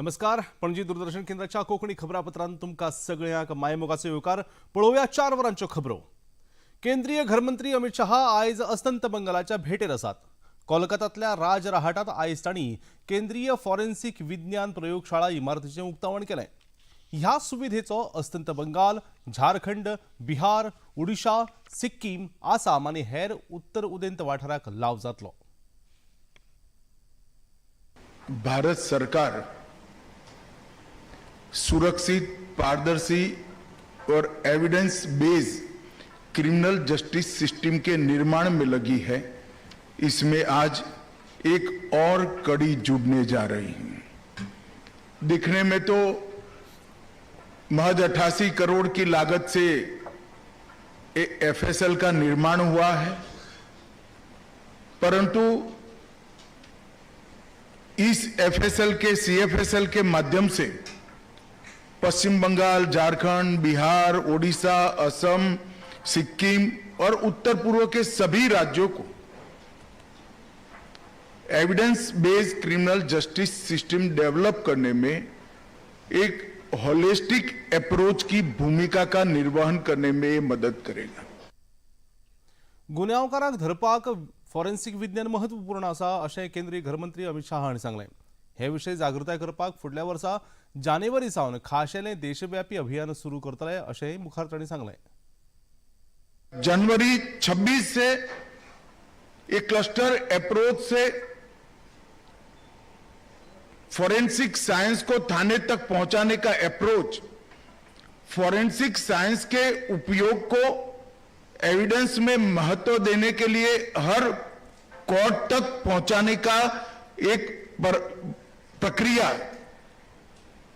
नमस्कार. पणजी दूरदर्शन केंद्राच्या कोंकणी खबरापत्रांत तुमकां सगळ्यांक मायमोगाचो येवकार. पळोवया 4 वरांच्यो खबरो. केंद्रीय घरमंत्री अमित शहा आयज अस्तंत बंगालाच्या भेटेर आसात. कोलकातांतल्या राजरहाटात आयज तांणी केंद्रीय फॉरेन्सिक विज्ञान प्रयोगशाळा इमारतीचें उक्तावण केलें. ह्या सुविधेचो अस्तंत बंगाल, झारखंड, बिहार, ओडिशा, सिक्कीम, आसाम आनी हेर उत्तर उदेंत वाठाराक लाव जातलो. भारत सरकार सुरक्षित, पारदर्शी और evidence based criminal justice system K निर्माण में लगी है. इसमें आज एक और कड़ी जुड़ने जा रही है. दिखने में तो महज 88 करोड़ की लागत से एफएसएल का निर्माण हुआ है, परंतु इस एफएसएल के, सीएफएसएल के माध्यम से पश्चिम बंगाल, झारखंड, बिहार, ओडिशा, असम, सिक्किम और उत्तर पूर्व के सभी राज्यों को evidence based criminal justice system develop करने में एक होलिस्टिक अप्रोच की भूमिका का निर्वहन करने में ये मदद करेगा. गुन्यांवकारांक धरपाक फॉरेन्सिक विज्ञान महत्वपूर्ण आसा, अशें केंद्रीय घरमंत्री अमित शाह हांणी सांगलें. हे विशीं जागृताय करपाक फुडल्या वर्सा जानेवारी सावन खाशेलें देशव्यापी अभियान सुरू करतले, अशेंय मुखार तांणी सांगलें. जनवरी 26 से एक क्लस्टर अप्रोच से फॉरेंसिक साइंस को थाने तक पहुंचाने का अप्रोच, फॉरेंसिक साइंस के उपयोग को एविडेंस में महत्व देने के लिए हर कोर्ट तक पहुंचाने का एक प्रक्रिया,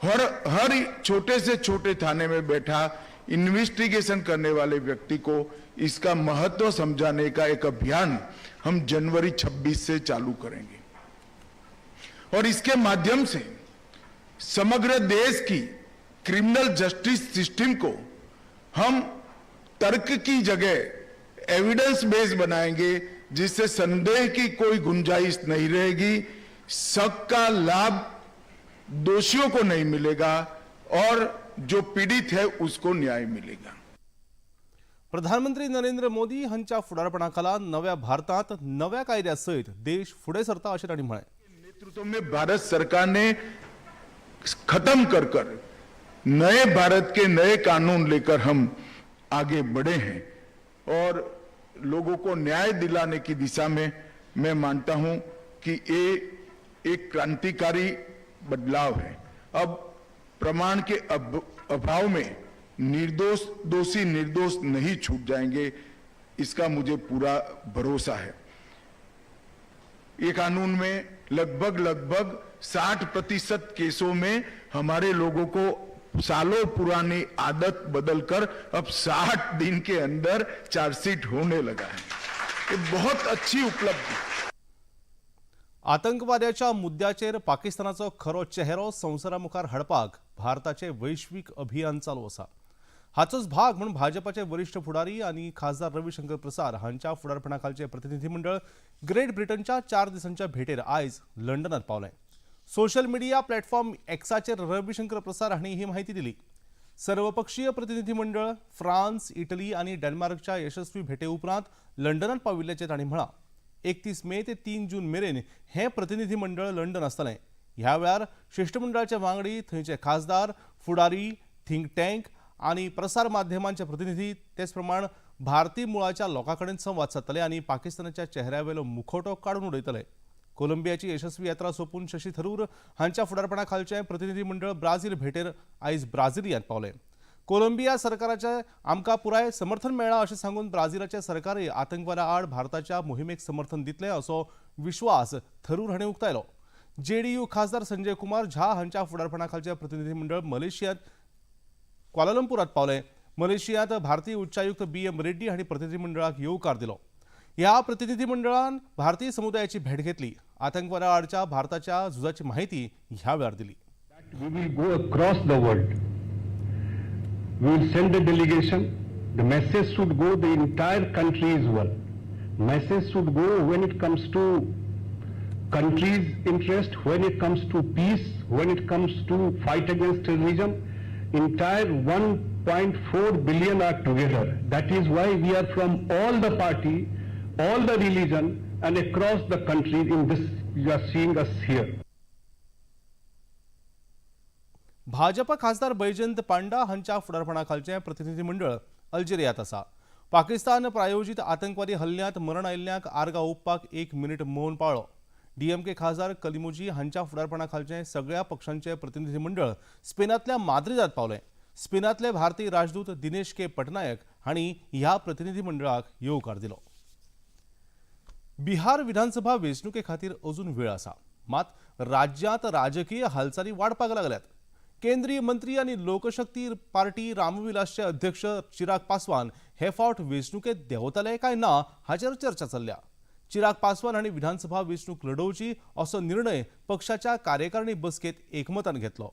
हर हर छोटे से छोटे थाने में बैठा इन्वेस्टिगेशन करने वाले व्यक्ति को इसका महत्व समझाने का एक अभियान हम जनवरी 26 से चालू करेंगे और इसके माध्यम से समग्र देश की क्रिमिनल जस्टिस सिस्टम को हम तर्क की जगह एविडेंस बेस बनाएंगे, जिससे संदेह की कोई गुंजाइश नहीं रहेगी, शक का लाभ दोषियों को नहीं मिलेगा और जो पीड़ित है उसको न्याय मिलेगा. प्रधानमंत्री नरेंद्र मोदी हांच्या फुडारपणा खाला नव्या भारतांत नव्या कायद्या सयत देश फुडें सरता, अशें तांणी म्हळें. नेतृत्व में भारत सरकार ने खत्म कर कर नए भारत के नए कानून लेकर हम आगे बढ़े हैं और लोगों को न्याय दिलाने की दिशा में मैं मानता हूं कि ये एक क्रांतिकारी बदलाव है. अब प्रमाण के अभाव में निर्दोष दोषी निर्दोष नहीं छूट जाएंगे, इसका मुझे पूरा भरोसा है. ये कानून में लगभग लगभग 60% केसों में हमारे लोगों को सालों पुरानी आदत बदलकर अब 60 दिन के अंदर चार्जशीट होने लगा है. ये बहुत अच्छी उपलब्धि. आतंकवाद्याच्या मुद्द्याचेर पाकिस्तानाचो खरो चेहरो संवसारा मुखार हाडपाक भारताचें वैश्वीक अभियान चालू आसा. हाचोच भाग म्हूण भाजपाचे वरिश्ठ फुडारी आनी खासदार रविशंकर प्रसाद हांच्या फुडारपणा खालचें प्रतिनिधी मंडळ ग्रेट ब्रिटनच्या 4 दिसांच्या भेटेर आयज लंडनात पावलें. सोशल मिडिया प्लॅटफॉर्म एक्साचेर रविशंकर प्रसाद हांणी ही म्हायती दिली. सर्वपक्षीय प्रतिनिधी मंडळ फ्रांस, इटली आनी डेन्मार्कच्या यशस्वी भेटे उपरांत लंडनात पाविल्ल्याचें तांणी म्हळां. 31 मे ते 3 जून मेरेन हें प्रतिनिधी मंडळ लंडन आसतलें. ह्या वेळार शिश्टमंडळाचे वांगडी थंयचे खासदार, फुडारी, थिंक टँक आनी प्रसार माध्यमांचे प्रतिनिधी, तेच प्रमाण भारतीय मुळाच्या लोकां कडेन संवाद सादतले आनी पाकिस्तानाच्या चेहऱ्यावेलो मुखवटो काडून उडयतले. कोलंबियाची यशस्वी यात्रा सोंपून शशी थरूर हांच्या फुडारपणा खालचें प्रतिनिधी मंडळ ब्राझील भेटेर आयज ब्राझिलियांत पावलें. कोलंबिया सरकाराचें आमकां पुराय समर्थन मेळ्ळां, अशें सांगून ब्राझिलाचे सरकारय आतंकवादा आड भारताच्या मोहिमेक समर्थन दितलें, असो विश्वास थरूर हांणी उक्तायलो. जेडीयू खासदार संजय कुमार झा हांच्या फुडारपणा खालचें प्रतिनिधी मंडळ मलेशियांत क्वालालंपुरात पावलें. मलेशियांत भारतीय उच्चायुक्त बी एम रेड्डी हांणी प्रतिनिधी मंडळाक येवकार दिलो. ह्या प्रतिनिधी मंडळान भारतीय समुदायाची भेट घेतली. आतंकवादा आडच्या भारताच्या झुजाची माहिती ह्या वेळार दिली. We will go across the world. We will send a delegation. The message should go, the entire country is one. Message should go when it comes to country's interest, when it comes to peace, when it comes to fight against terrorism, entire 1.4 billion are together. That is why we are from all the party, all the religion and across the country in this, you are seeing us here. Bhajpa खासदार बैजयंत पांडा हांच्या फुडारपणा खालचें प्रतिनिधी मंडळ अल्जेरियांत आसा. पाकिस्तान प्रायोजीत आतंकवादी हल्ल्यांत मरण आयिल्ल्यांक आर्गां ओंपपाक 1 मिनीट मौन पाळ्ळो. डीएमके खासदार कलिमोजी हांच्या फुडारपणा खालचें सगळ्या पक्षांचें प्रतिनिधी मंडळ स्पेनांतल्या माद्रिदांत पावलें. स्पेनांतले भारतीय राजदूत दिनेश के पटनायक हांणी ह्या प्रतिनिधी मंडळाक येवकार दिलो. बिहार विधानसभा वेंचणुके खातीर अजून वेळ आसा, मात राज्यांत राजकीय हालचाली वाडपाक लागल्यात. केंद्रीय मंत्री आनी लोकशक्ती पार्टी रामविलासचे अध्यक्ष चिराग पासवान हे फावट वेंचणुकेत देंवतले काय ना हाचेर चर्चा चल्ल्या. चिराग पासवान हांणी विधानसभा वेंचणूक लढोवची असो निर्णय पक्षाच्या कार्यकारिणी बसकेत एकमतान घेतलो.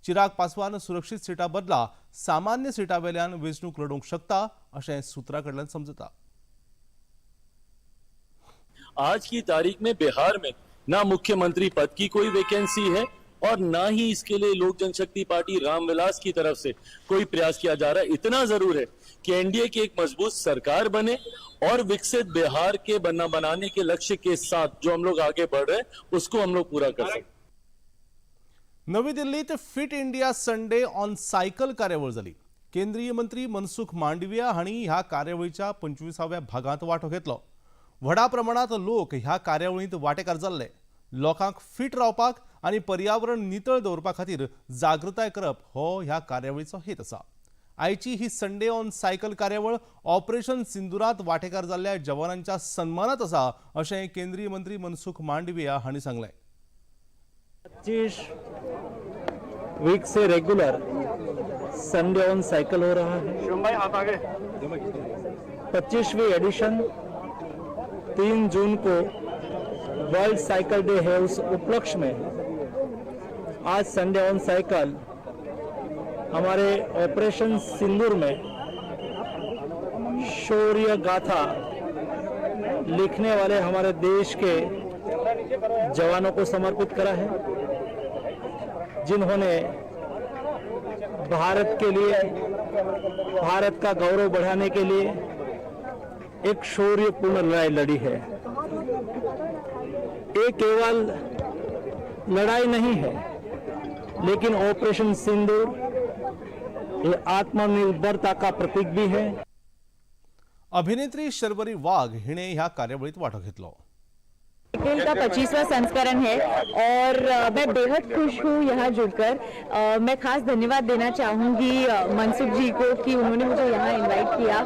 चिराग पासवान सुरक्षीत सिटा बदला सामान्य सिटा वेल्यान वेंचणूक लढोवंक शकता अशें सुत्रा कडल्यान समजता. आज की तारीख में बिहार में ना मुख्यमंत्री पद की कोई वैकेंसी है और ना ही इसके लिए लोक जनशक्ति पार्टी रामविलास की तरफ से कोई प्रयास किया जा रहा है. इतना जरूर है कि एनडीए की एक मजबूत सरकार बने और विकसित बिहार के बनाने के लक्ष्य के साथ जो हम लोग आगे बढ़ रहे हैं उसको हम लोग पूरा कर सकते. नवी दिल्लीत fit India Sunday on cycle कार्यावळ जाली. केंद्रीय मंत्री मनसुख मांडविया हांणी ह्या कार्यावळीच्या 25व्या भागांत वांटो घेतलो. व्हडा प्रमाणात लोक ह्या कार्यावळींत वांटेकार जाल्ले. लोकांक फिट रावपाक आनी पर्यावरण नितळ दवरपा खातीर जागृताय करप हो ह्या कार्यावळीचो हेत आसा. आयची ही संडे ऑन सायकल कार्यावळ ऑपरेशन सिंदुरांत वांटेकार जाल्ल्या जवानांच्या सन्मानात आसा अशें केंद्रीय मंत्री मनसुख मांडविया हांणी सांगलें. 25 वीक से रेगुलर संडे ऑन साइकिल हो रहा है. 25वीं एडिशन 3 जून को वर्ल्ड साइकिल डे है, उस उपलक्ष्य में आज संडे ऑन साइकिल हमारे ऑपरेशन सिंदूर में शौर्य गाथा लिखने वाले हमारे देश के जवानों को समर्पित करा है, जिन्होंने भारत के लिए, भारत का गौरव बढ़ाने के लिए एक शौर्यपूर्ण लड़ाई लड़ी है. ये केवल लड़ाई नहीं है, लेकिन ऑपरेशन सिंदूर ये आत्मनिर्भरता का प्रतीक भी है. अभिनेत्री शर्वरी वाघ हिणे ह्या कार्यावळीत वांटो घेतलो. साइकिल का 25वां संस्करण है और मैं बेहद खुश हूँ यहाँ जुड़कर. मैं खास धन्यवाद देना चाहूँगी मनसुख जी को कि उन्होंने मुझे यहाँ इनवाइट किया.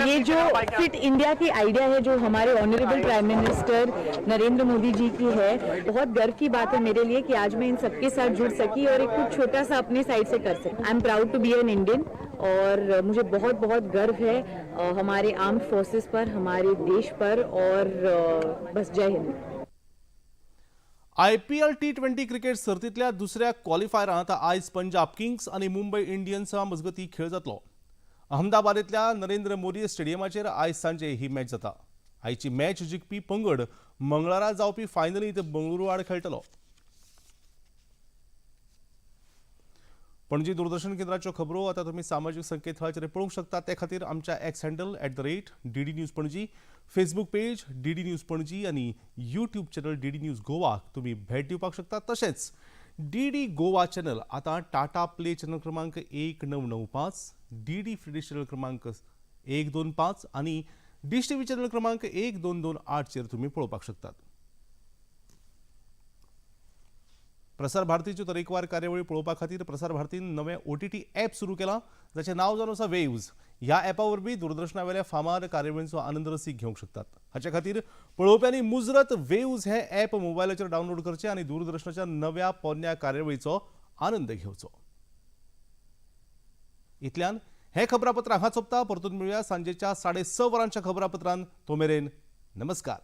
ये जो फिट इंडिया की आइडिया है, जो हमारे honourable prime minister Narendra Modi ji की है, बहुत गर्व की बात है मेरे लिए कि आज मैं इन सबके साथ जुड़ सकी और एक कुछ छोटा सा अपने साइड से कर सकी. I am proud to be an Indian और मुझे बहुत बहुत गर्व है हमारे आर्म्ड फोर्सेस पर, हमारे देश पर और बस जय हिंद. आयपीएल T20 cricket सर्तींतल्या दुसऱ्या क्वॉलिफायरांत आयज पंजाब किंग्स आनी मुंबय इंडियन्सा मजगतीं खेळ जातलो. अहमदाबादेंतल्या नरेंद्र मोदी स्टेडियमाचेर आयज सांजे ही मॅच जाता. आयची मॅच जिखपी पंगड मंगळारा जावपी फायनलींत बंगळुरू आड खेळटलो. पणजी दूरदर्शन केंद्राच्यो खबरो आतां तुमी सामाजीक संकेतथळाचेर पळोवंक शकता. ते खातीर आमच्या X handle @DD News Panaji, Facebook page DD News Panaji आनी यूट्यूब चॅनल डीडी न्यूज गोवाक तुमी भेट दिवपाक शकता. तशेंच डीडी गोवा चॅनल आतां टाटा प्ले चॅनल क्रमांक 1995, डीडी फ्री चॅनल क्रमांक 125 आनी डिश टीव्ही चॅनल क्रमांक 1228चेर तुमी पळोवपाक शकतात. प्रसार भारतीच्यो तरेकवार कार्यावळी पळोवपा खातीर प्रसार भारतीन नवें OTT app सुरू केलां, जाचें नांव जावन आसा वेव्ज. ह्या ॲपा वरवीं दूरदर्शना वेल्या फामाद कार्यावळींचो आनंद रसीक घेवंक शकतात. हाचे खातीर पळोवप्यांनी मुजरत वेव्ज हें ॲप मोबायलाचेर डावनलोड करचें आनी दूरदर्शनाच्या नव्या पोन्न्या कार्यावळीचो आनंद घेवचो. इतल्यान हें खबरापत्र हांगा सोंपता. परतून मेळुया सांजेच्या 6:30 वरांच्या खबरापत्रान. तो मेरेन नमस्कार.